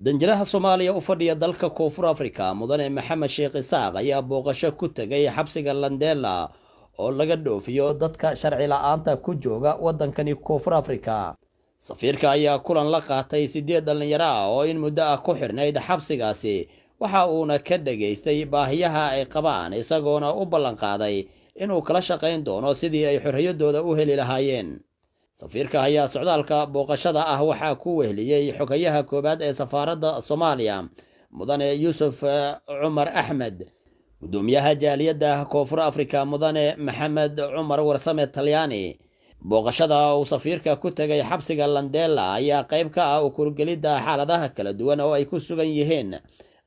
Danjiraha Soomaaliya u fadhiya dalka Koonfur Afrika, Mudane Maxamed Sheekh Isaaq, ayaa booqasho ku tegay xabsiga Landela oo laga dhoofiyo dadka sharci la-aanta ku jooga waddankani Koonfur Afrika. Safiirka ayaa kulan la qaatay 8 dhallinyaro ah oo in muddo ah ku xidhnayd xabsigaasi, waxa uuna ka dhegaystay baahiyaha ay qabaan, isagoona u ballanqaaday inuu kala shaqayn doono sidii ay xorriyaddooda u heli lahaayeen. Safiirka ayaa socdaalka booqashada ah waxaa ku weheliyey xoghayaha koowaad ee safaaradda Soomaaliya, Mudane Yuusuf Cumar Axmed, guddoomiyaha jaaliyadda Koonfur Afrika, Mudane Maxamed Cumar Warsame Talyaani. Booqashada uu safiirka ku tegay xabsiga Landela ayaa qayb ka ah ukurgelidda xaaladaha kala duwan oo ay ku sugan yihiin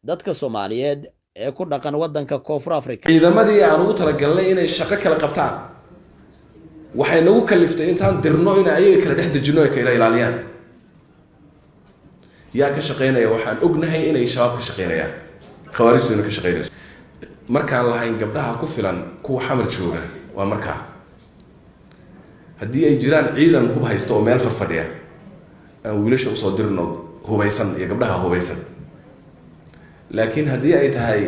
dadka Soomaaliyeed ee ku dhaqan waddanka Koonfur Afrika. Ciidamadii aan ugu talagalnay inay shaqo kala qabtaan waxay nagu kaliftay intaan dirno inay ayaga kala dhex dejino, ay kala ilaaliyaan. Yaa ka shaqeynaya? Waxaan ognahay inay Shabaab ka shaqeynayaan, khawaarijtuna ka shaqeynayso. Markaan lahayn gabdhaha ku filan kuwa Xamar jooga, waa markaa haddii ay jiraan ciidan hub haysta oo meel farfadhiya, aan wiilasha usoo dirno hubaysan iyo gabdhaha hubaysan. Laakiin haddii ay tahay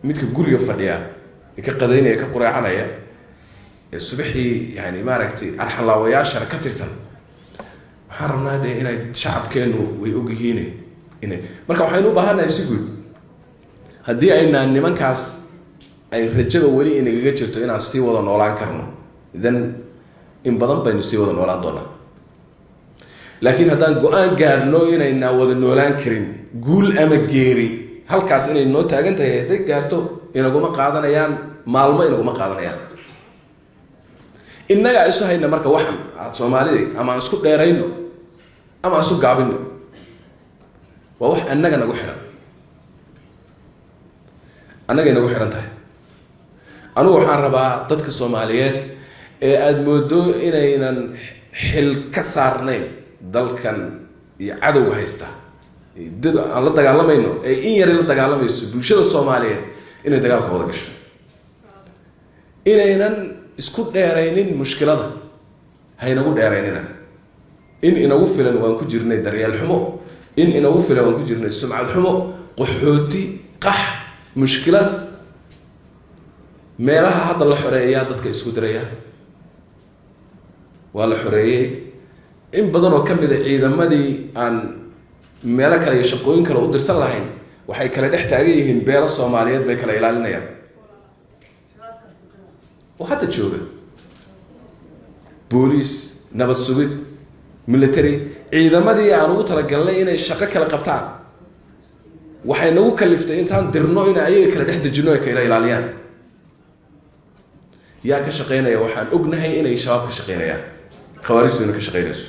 midka guriga fadhiya ee ka qadaynaya, ka qureecanaya, ee subaxii, yani maaragtay, arxanlaawayaashana ka tirsan, waxaan rabnaa dee inay shacabkeenu way ogyihiin inay. Marka waxaynu u baahannahay si guud, haddii aynaan nimankaas ay rajada weli inagaga jirto inaan sii wada noolaan karno, then in badan baynu sii wada noolaan doonaa. Laakiin haddaan go-aan gaadhno inaynaa wada noolaan karin, guul ama geeri halkaas inay noo taagan tahay hadday gaarto, inaguma qaadanayaan maalmo, inaguma qaadanayaan. Innagaa isu hayna. Marka waxan aad Soomaalida ama aan isku dheerayno ama aan isu gaabino, waa wax annaga nagu xihan, annagay nagu xihan tahay. Anugu waxaan rabaa dadka Soomaaliyeed ee aada moodo inaynan xil ka saarnayn dalkan iyo cadowga haysta, dad aan la dagaalamayno ee in yari la dagaalamayso, bulshada Soomaaliyeed inay dagaalka wada gasho, inaynan isku dheeraynin mushkilada. Haynagu dheeraynina. In inagu filan waan ku jirnay daryeel xumo, in inagu filan waan ku jirnay sumcad xumo, qaxooti, qax, mushkilad. Meelaha hadda la xoreeyaa dadka isku diraya waa la xoreeyey. In badan oo ka mid a ciidamadii aan meelo kale iyo shaqooyin kale u dirsan lahayn waxay kala dhex taagan yihiin beelo Soomaaliyeed, bay kala ilaalinayaan oo hadda jooga booliis, nabad sugid, military. Ciidamadii aan ugu talagalnay inay shaqo kala qabtaan waxay nagu kaliftay intaan dirno inay ayaga kala dhex dejino, ay kala ilaaliyaan. Yaa ka shaqeynaya? Waxaan ognahay inay Shabaab ka shaqeynayaan, khawaarijtuna ka shaqeynayso.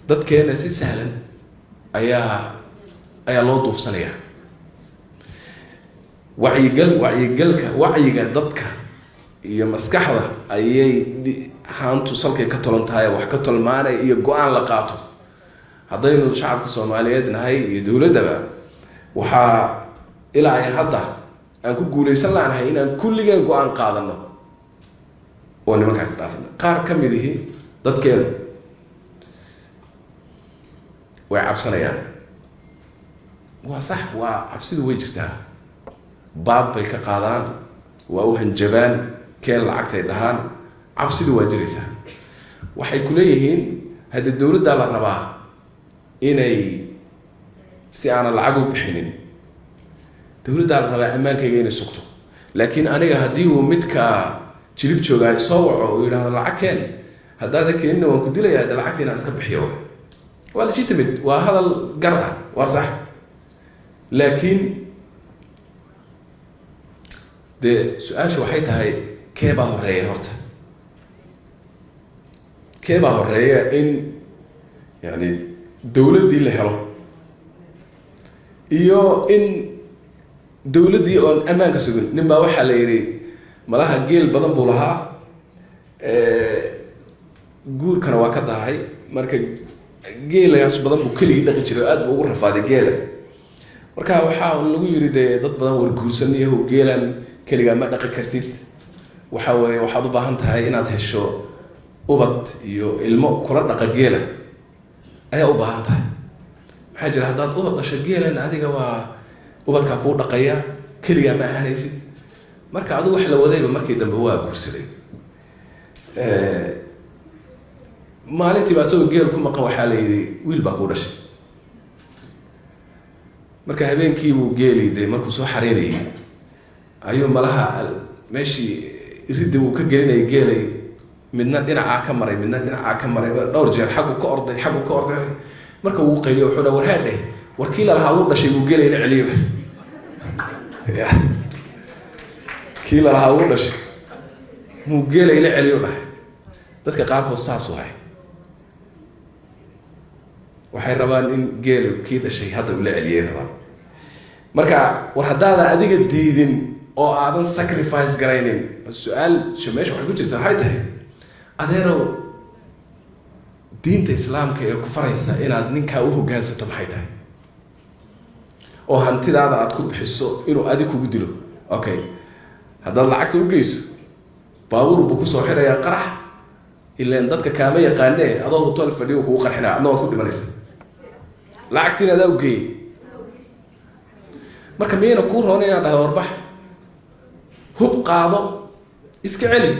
Dadkeena si sahlan ayaa loo duufsanaya. Wacyigal, wacyigalka, wacyiga dadka iyo maskaxda ayay haantu salkay ka tolan tahay, wax ka tolmaanaya iyo go-aan la qaato. Haddaynu shacabka Soomaaliyeed nahay iyo dowladdaba, waxaa ilaa ay hadda aan ku guuleysan laanahay inaan kulligeen go-aan qaadano oo nimankaas dhaafino. Qaar ka mid ihi dadkeenu way cabsanayaan. Waa sax, waa cabsidu way jirtaa. Baab bay ka qaadaan, waa u hanjabaan, keen lacagtay dhahaan. Cabsidu waa jiraysaa. Waxay ku leeyihiin haddii dowladdaa la rabaa inay si aanan lacag u bixinin, dowladdaa la rabaa ammaankayga inay sugto, laakiin aniga haddii uu midka Jilib joogaa soo waco uu yidhahdo "Lacag keen, haddaada keenina waan ku dilaya," hadda lacagta inaan iska bixiyo waa legitimate, waa hadal gar ah, waa sax. Laakiin dee su-aashu waxay tahay, kee baa horeeya horta? Kee baa horeeya? In yani dowladdii la helo iyo in dowladdii oon ammaanka sugin. Nin baa waxaa la yidhi malaha geel badan buu lahaa, guurkana waa ka dahay. Marka geelaas badan buu keligii dhaqi jiray oo aad buu ugu rafaaday geela. Marka waxaa lagu yiri dee dad badan, "War guursan yahow, geelan keligaa ma dhaqi kartid. Waxa weeye waxaad u baahan tahay inaad hesho ubad iyo ilmo kula dhaqa geela." Ayaa u baahan tahay. Maxaa jira? Haddaad ubad dhasho, geelan adiga waa ubadkaa kuu dhaqaya, keligaa ma ahanaysid. Marka adigu wax la wadayba, markii dambe waa guursaday. Maalintiiba asagoo geel ku maqan waxaa la yidhi, "Wiil baa kuu dhashay." Marka habeenkiibuu geeli dee markuu soo xareynayay ayuu malaha meeshii ridda uu ka gelinayay geelay midna dhinacaa ka maray, midna dhinacaa ka maray, dhowr jeer xaggu ka orday, xaggu ka orday. Marka wuu qayliyo, wuxuu dha, "War haadheh, war kii lalahaa wuu dhashay, buu geelay la celiyo ya, kii lalahaa wuu dhashay, muu geelay la celiyo," dhahay. Dadka qaarkood saas waay, waxay rabaan in geelu kii dhashay hadda ula celiyay rabaan. Marka war haddaadan adiga diidin oo aadan sacrifice garaynin, su-aal meesha waxay ku jirtaa waxay tahay, adeerow, diinta Islaamka ee ku faraysa inaad ninkaa u hoggaansato maxay tahay, oo hantidaada aad ku bixiso inuu adig kugu dilo? Okay, haddaad lacagta u geyso, baabuur buu kusoo xirayaa qarax, ilaan dadka kaama yaqaanee, adoo hotel fadhiyo kugu qarxinaya, adna waad ku dhimanaysa, lacagtiina adaa u geeyey. Marka miyayna kuu roona inaad dhahdo, "Warbax, hub qaado, iska celi"?